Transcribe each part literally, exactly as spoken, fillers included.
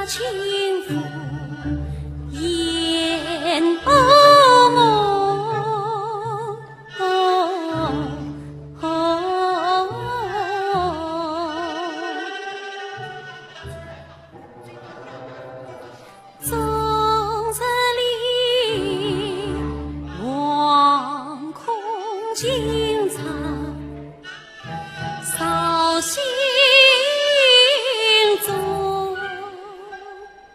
轻抚眼波梦。终日里，惶恐紧张，扫心中。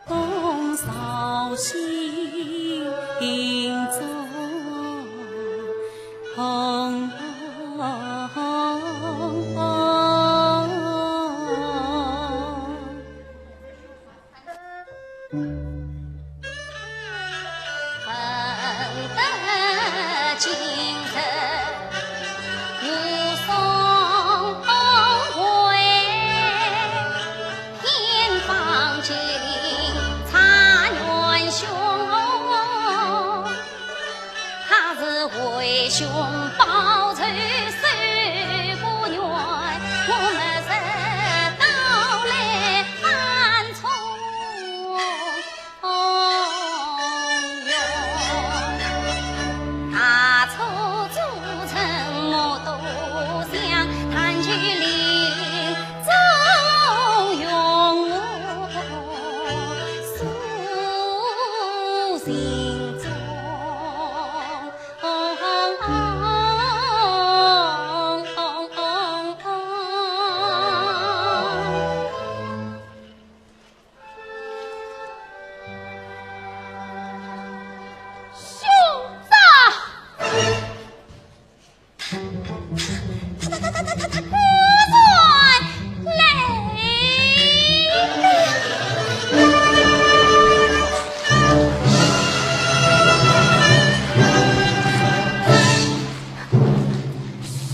东扫西中。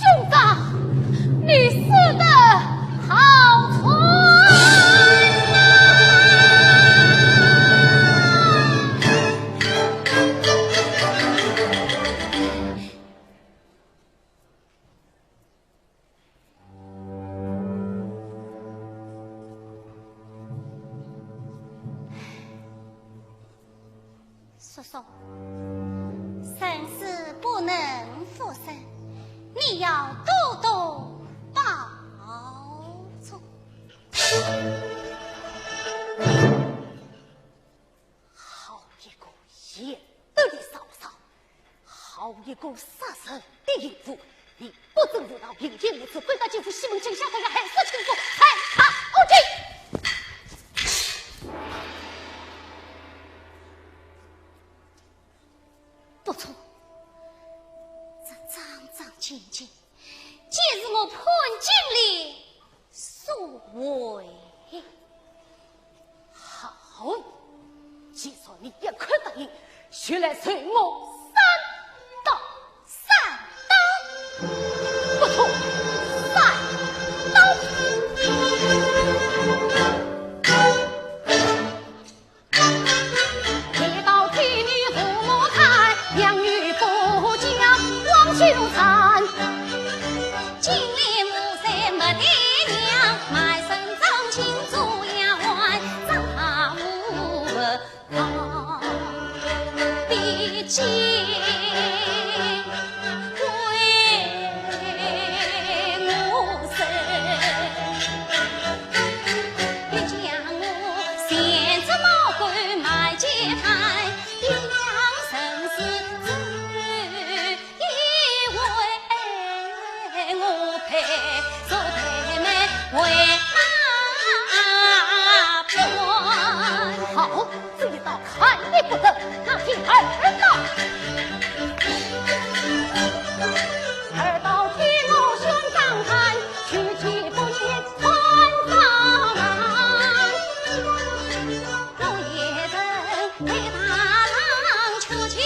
兄长，你死得好惨啊！叔叔，生死不能复生，你要多多保重。好一个贤德的嫂嫂，好一个杀人的淫妇！你不准胡闹，明天我就带她进府，西门庆下官要害死亲夫，害她无罪。不错，这桩桩件件，皆是我潘金莲所为。好，既然你一口答应，就来受我三刀。三刀？不错，三刀。 好，这一刀看你不得，拿起二刀。二刀替我兄长看，去其不意，穿上来。我也曾被大郎求情，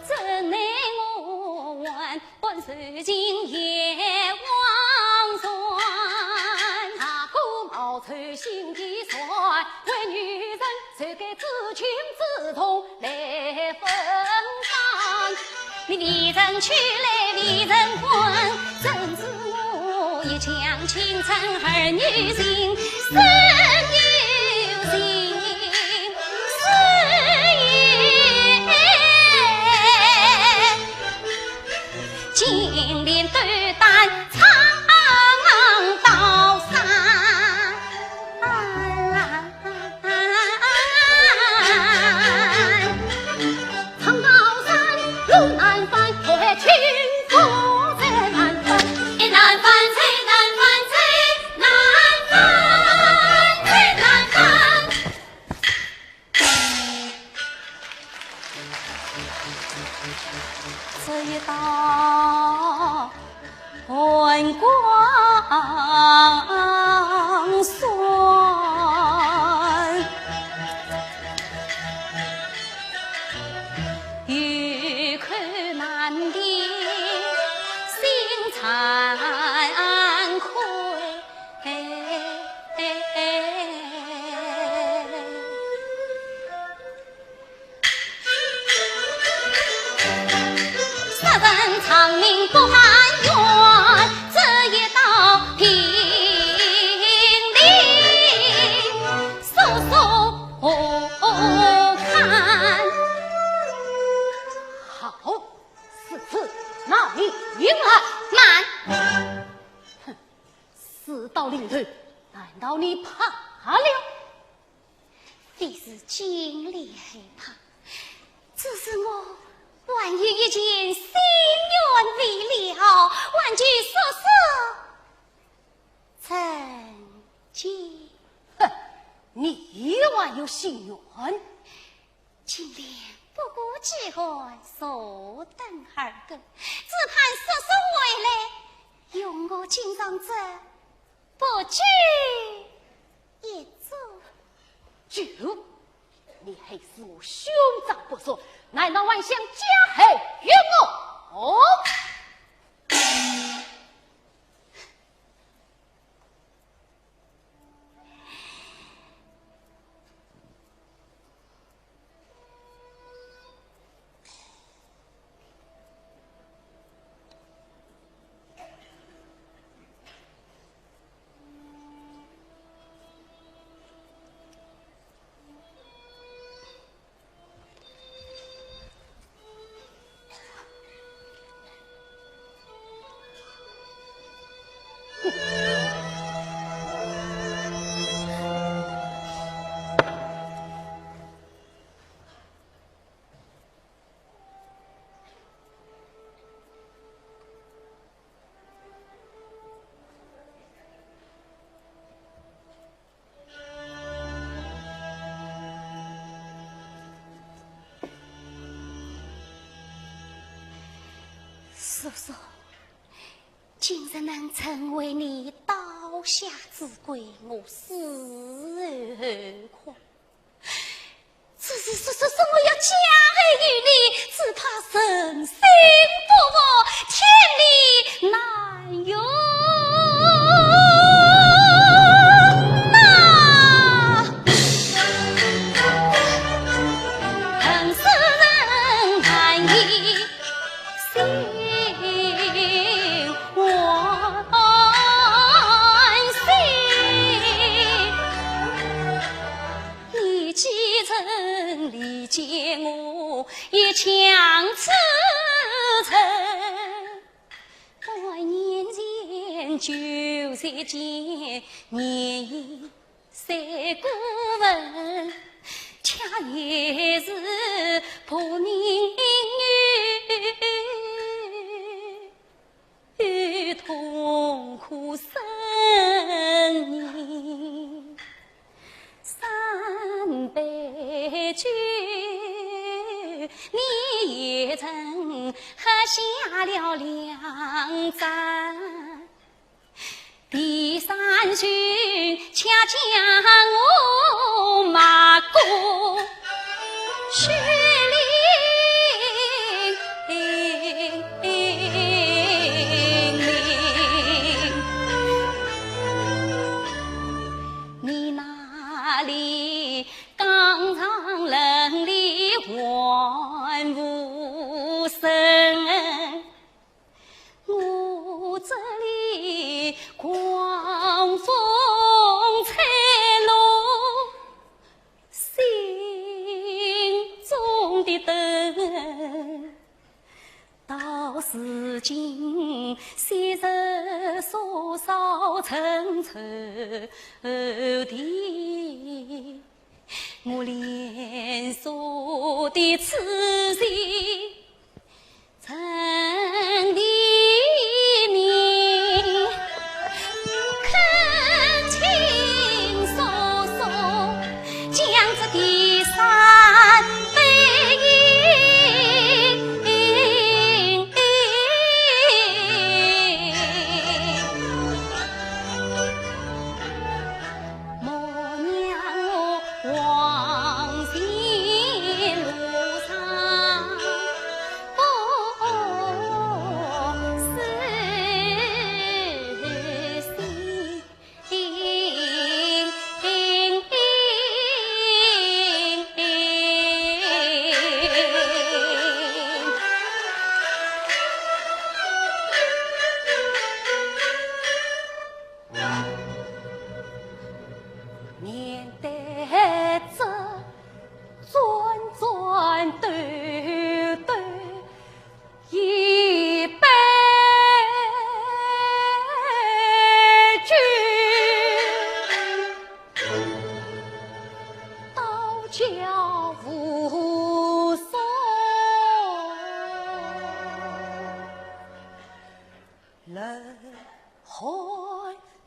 怎奈我还 还受尽阎王船。大哥貌丑心地善，为女人谁敢知情之痛来分担。你未曾娶来未曾还，怎知我一相亲成儿女情，生有情，死也金莲斗胆唱刀山。 唱刀山路难翻，开清楚最难翻。难翻最难翻，最难翻，最难翻。这一道 寒光酸，欲哭难填心惭愧。 杀人偿命不喊冤，这一道评定速速看。好，如此，那你应案。慢！哼，事到临头，难道你怕了？ 非是金莲害怕，只是我还有一件心愿未了，还求叔叔成全。哼，你还有心愿？金莲不顾饥寒，坐等二更，只盼叔叔回来，容我今上这 不拘一座。就你害死我兄长不说，难道还想加害于我？哦！ 叔叔，今日能成为你刀下之鬼，我死而后快。 只是叔叔说我要加害于你，只怕人心不服，天理难容啊！恨死人难以心欢喜。 你既曾理解我一腔痴诚，我年前就在见，年已岁过分，却也是不明月。 痛苦身影三杯酒，你也曾喝下了两盏。第三巡，恰将我骂个 血淋淋。你那里刚强人里还无声，我这里如今昔日所造成仇敌，我连续的此事，陈帝你肯轻松松，将这第三杯饮。 面对着转转兜兜一杯酒，倒叫武松冷汗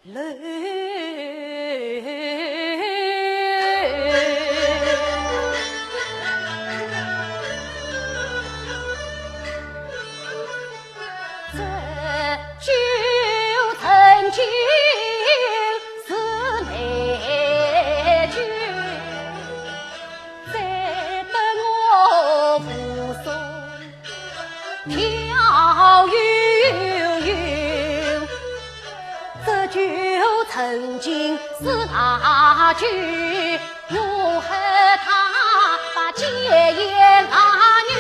流。这酒曾经是美酒，醉得我武松 飘悠悠。这酒曾经是大酒，我和他把解言大女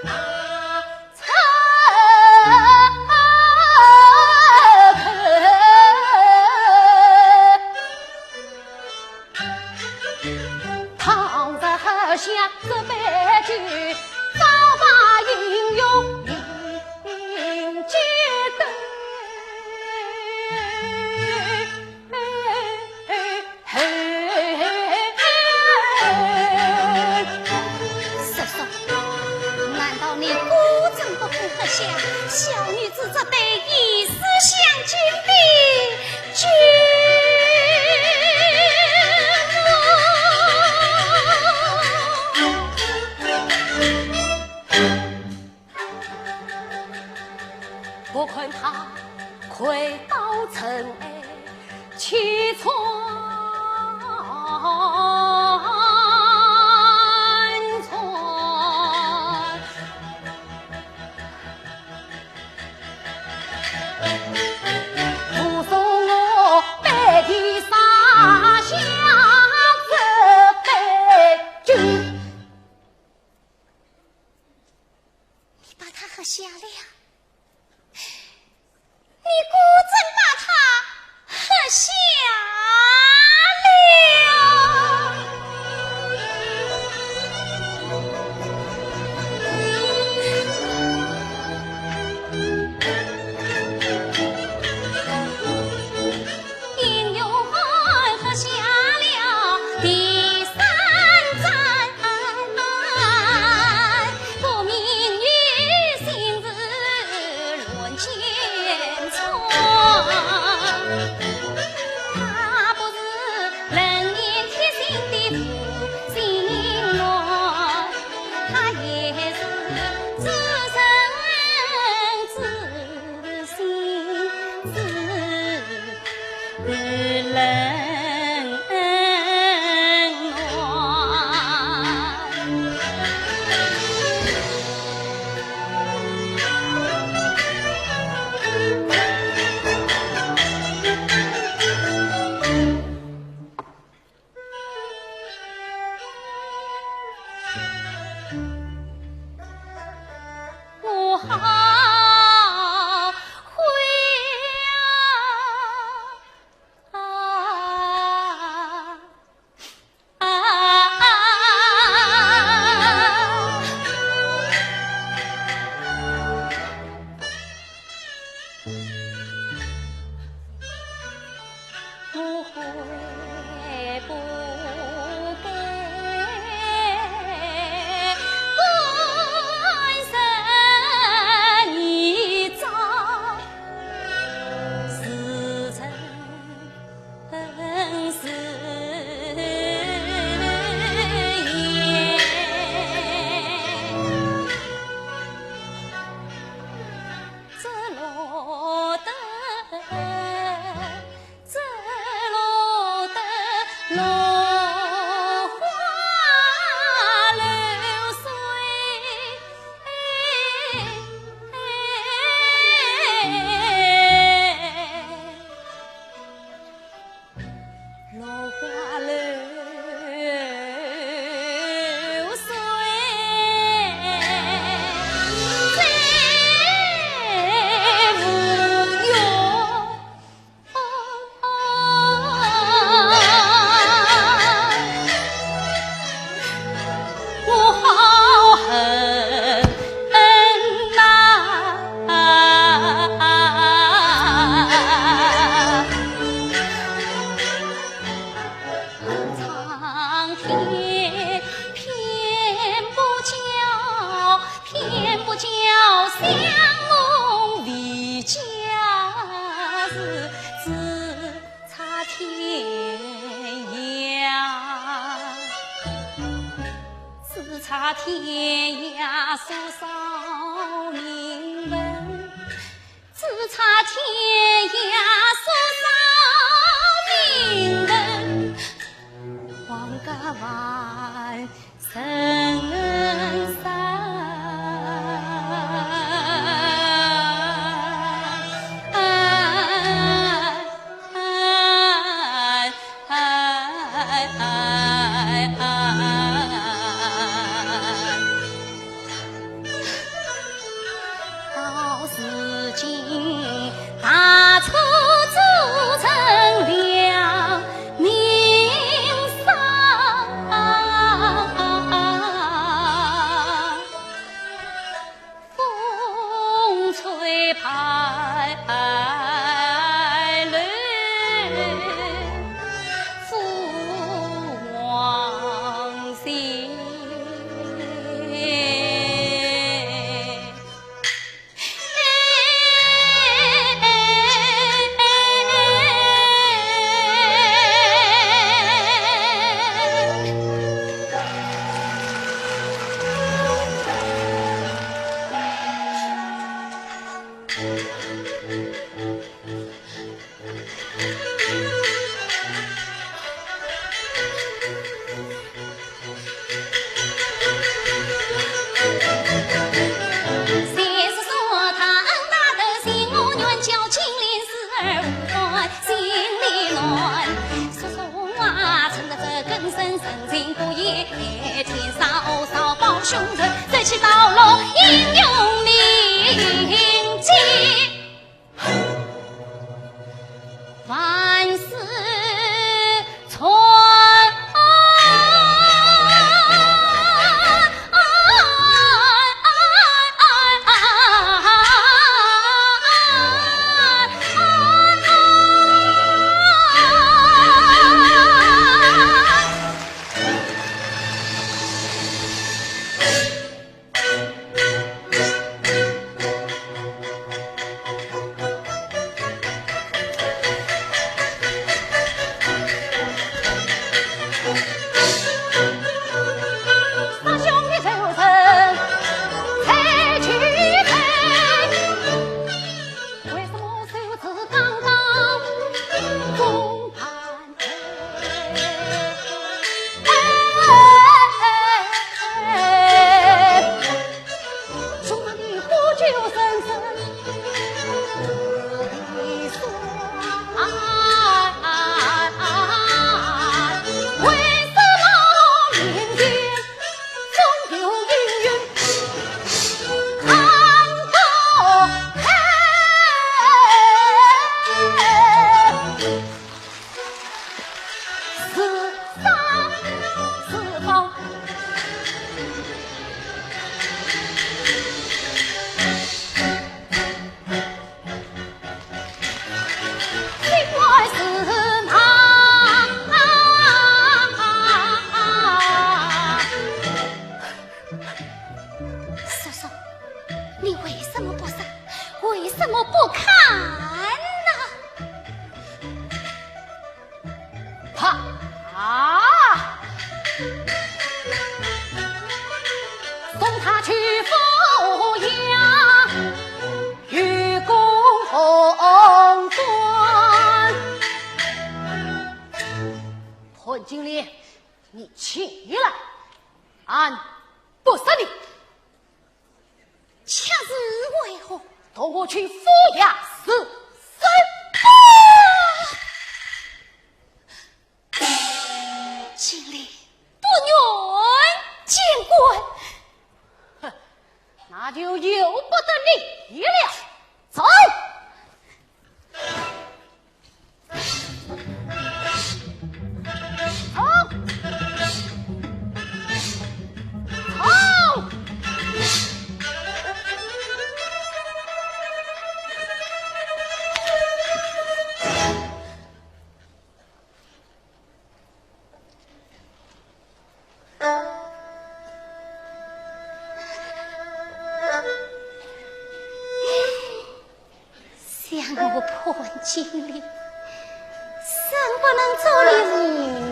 拿出口。 倘若喝下这杯酒，早把英雄命绝断。叔叔，难道你果真不肯喝下小女子这杯以死相敬的 君王。不看他跪倒尘埃，气喘喘。 武松我背地撒下这杯酒。你把他喝下了呀？你果真把他 喝下了。英雄喝下了第三杯，不明于心事乱千 他不是冷眼贴心的负心汉，他也是至诚至心至 冷暖。我好悔啊！啊！只差天涯多少名闻，只差天涯多少名闻，望隔万 人山。到如今，大错做成了名声，风吹败楼覆黄泉。 叔叔，你为什么不杀？为什么不砍呢？ 啪！啊！送他去抚养，与公同官。潘金莲，你起来，俺不杀你。 却是为何？同我去府衙自首。金莲不愿见官。哼，那就由不得你了。走。 想我潘金莲，怎不能做你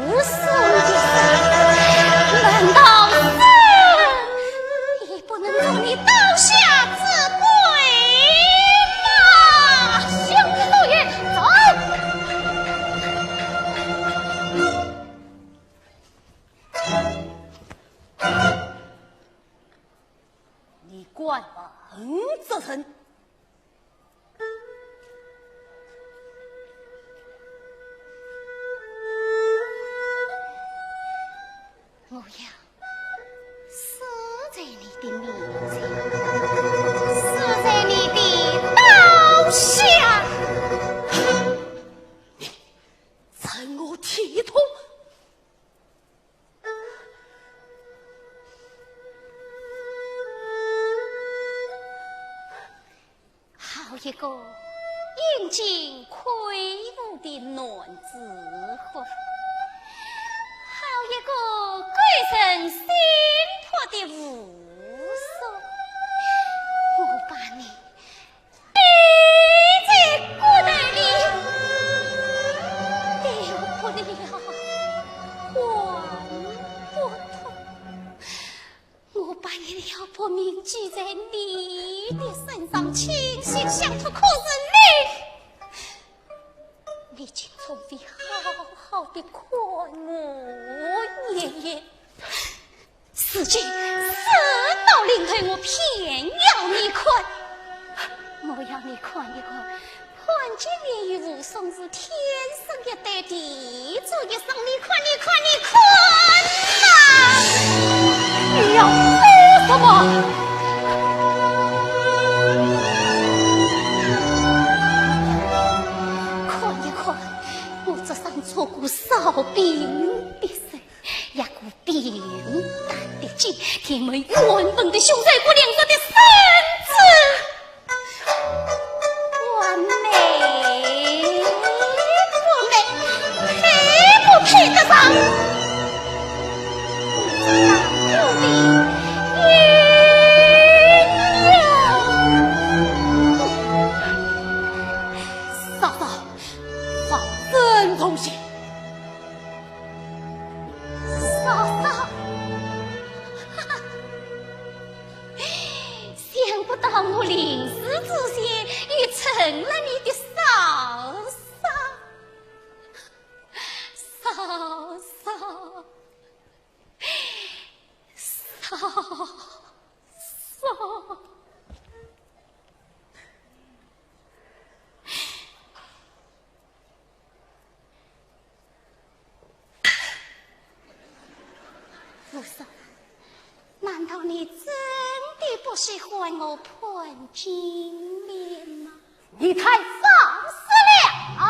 武松的人？之人。我要死在你的面前，死在你的刀下。你趁我体统！ 好一个英俊魁梧的男子汉，好一个勾人心魄的武松！我把你 钉在骨头里，丢不了，还不脱。我把你的妖孽记在你的身上，倾心相托，可是你，你竟从未好好的看我一眼。 如今事到临头，我偏要你看，我要你看一看潘金莲与武松是天生一对，地主一双，你看，你看，你看呐！你要说什么？看一看我这双做过烧饼的手， 一股平淡的劲，挺美圆滚的胸，赛过两弱的身子，完美，完美，配不配得上？大姑的鸳鸯。嫂嫂，放声重谢。 嫂嫂，想不到我临死之前也成了你的嫂嫂。嫂嫂，嫂嫂。 武松，难道你真的不喜欢我潘金莲吗？你太放肆了！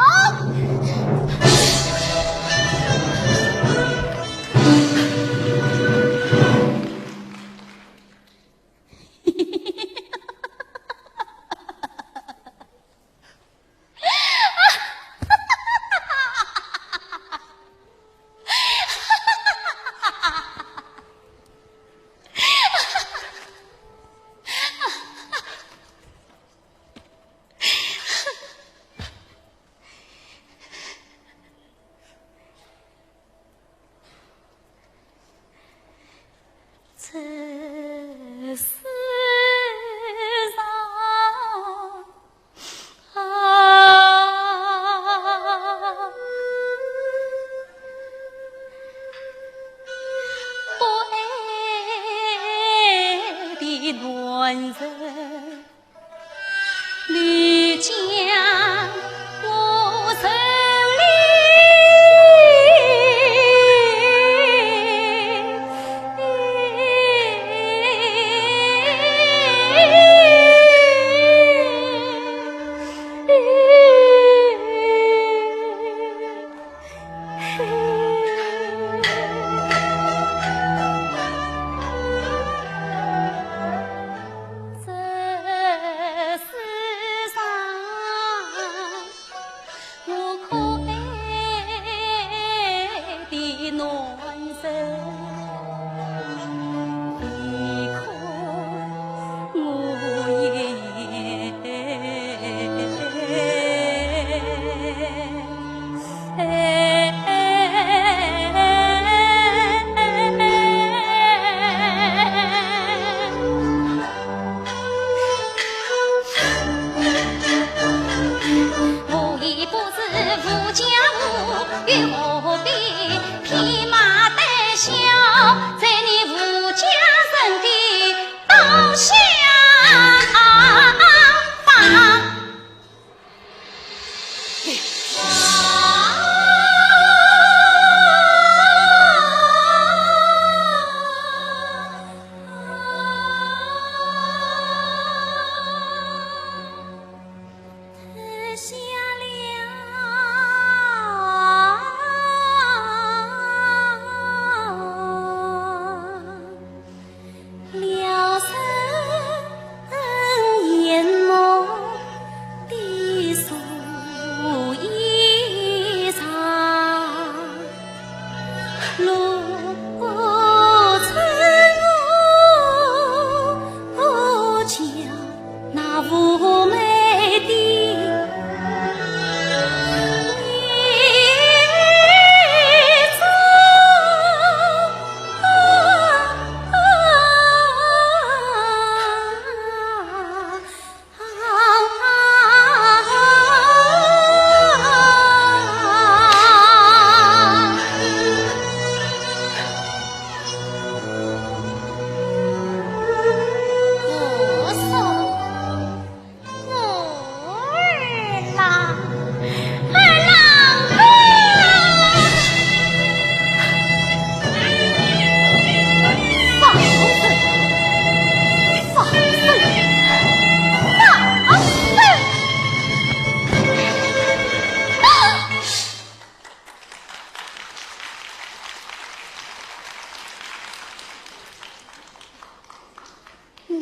这世上啊，不爱的男人 你将我手里。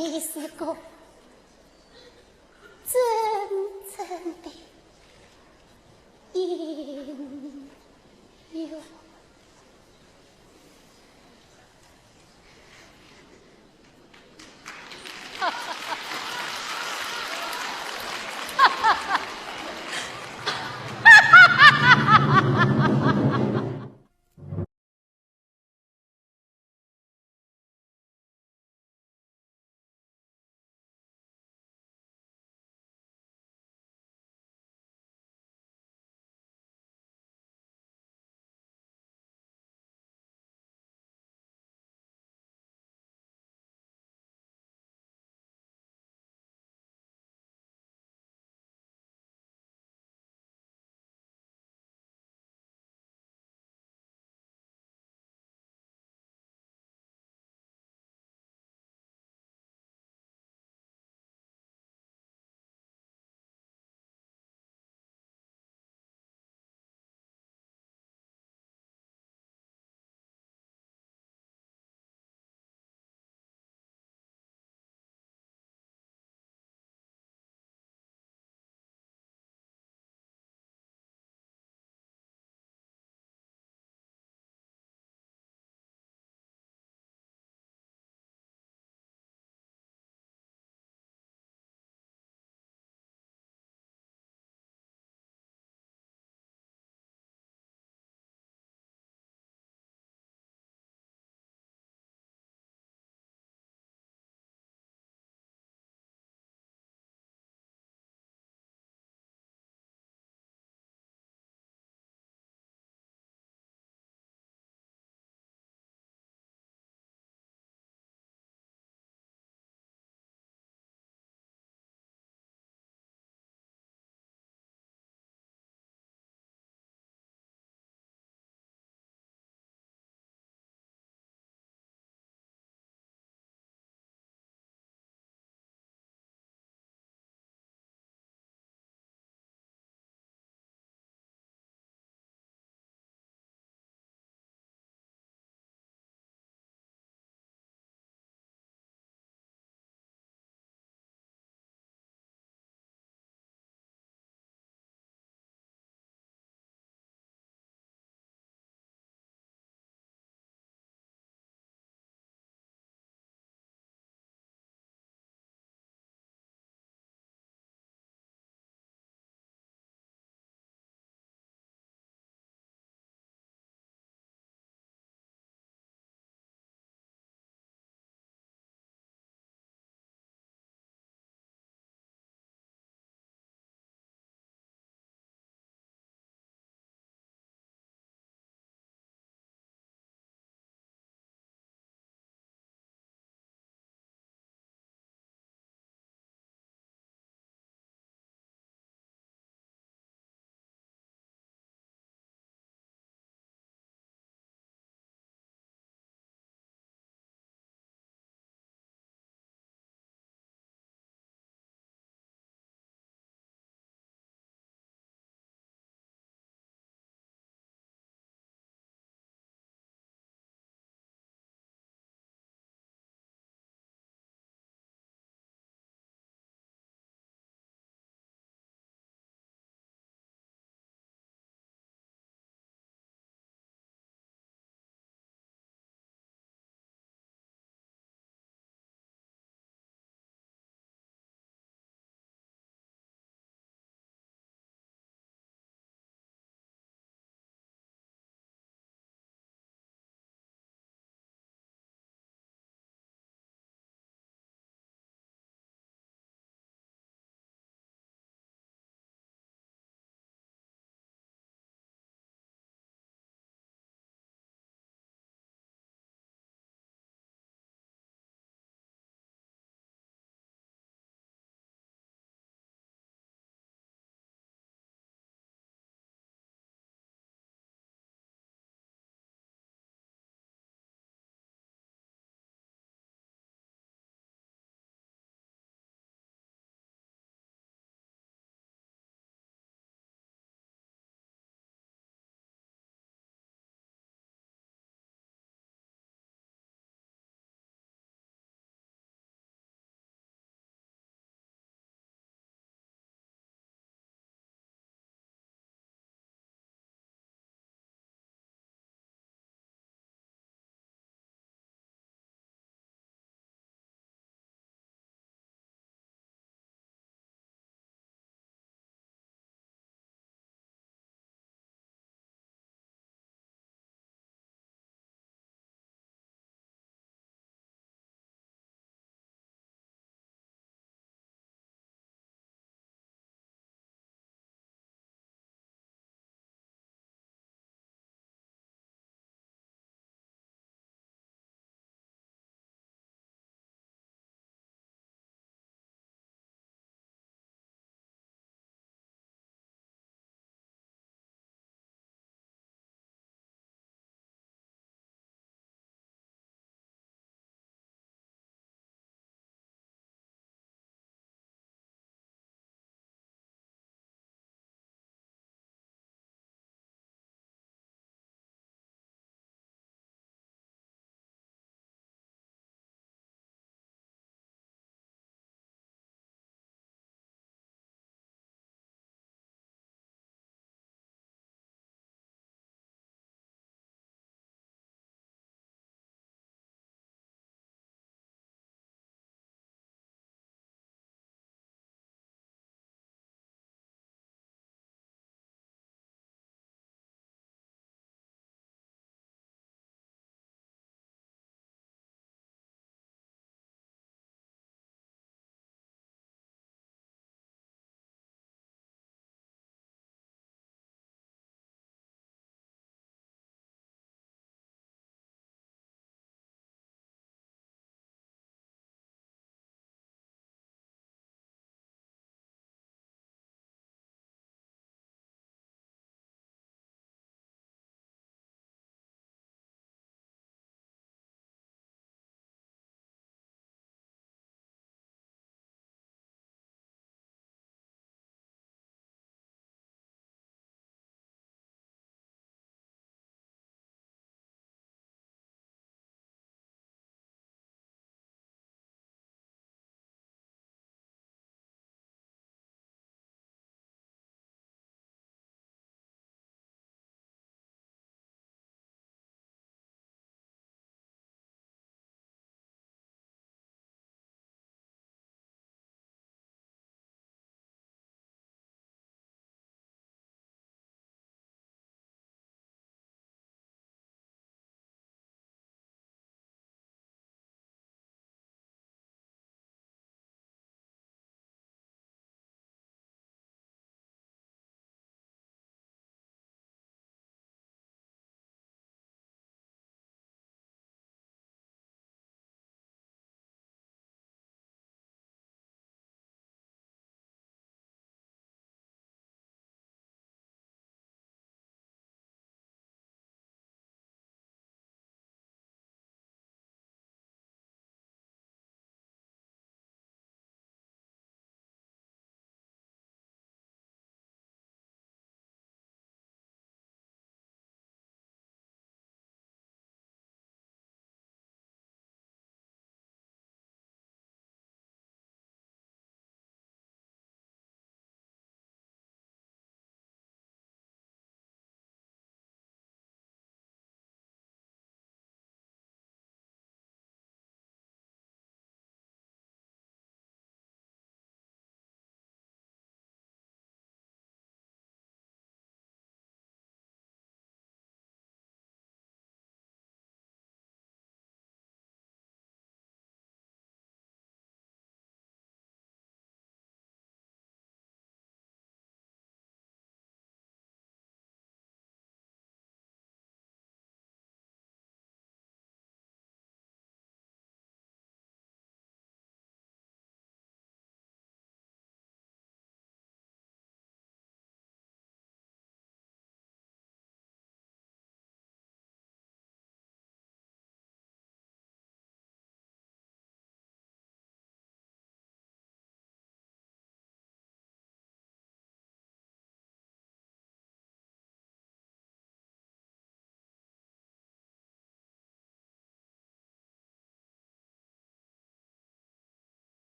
你是个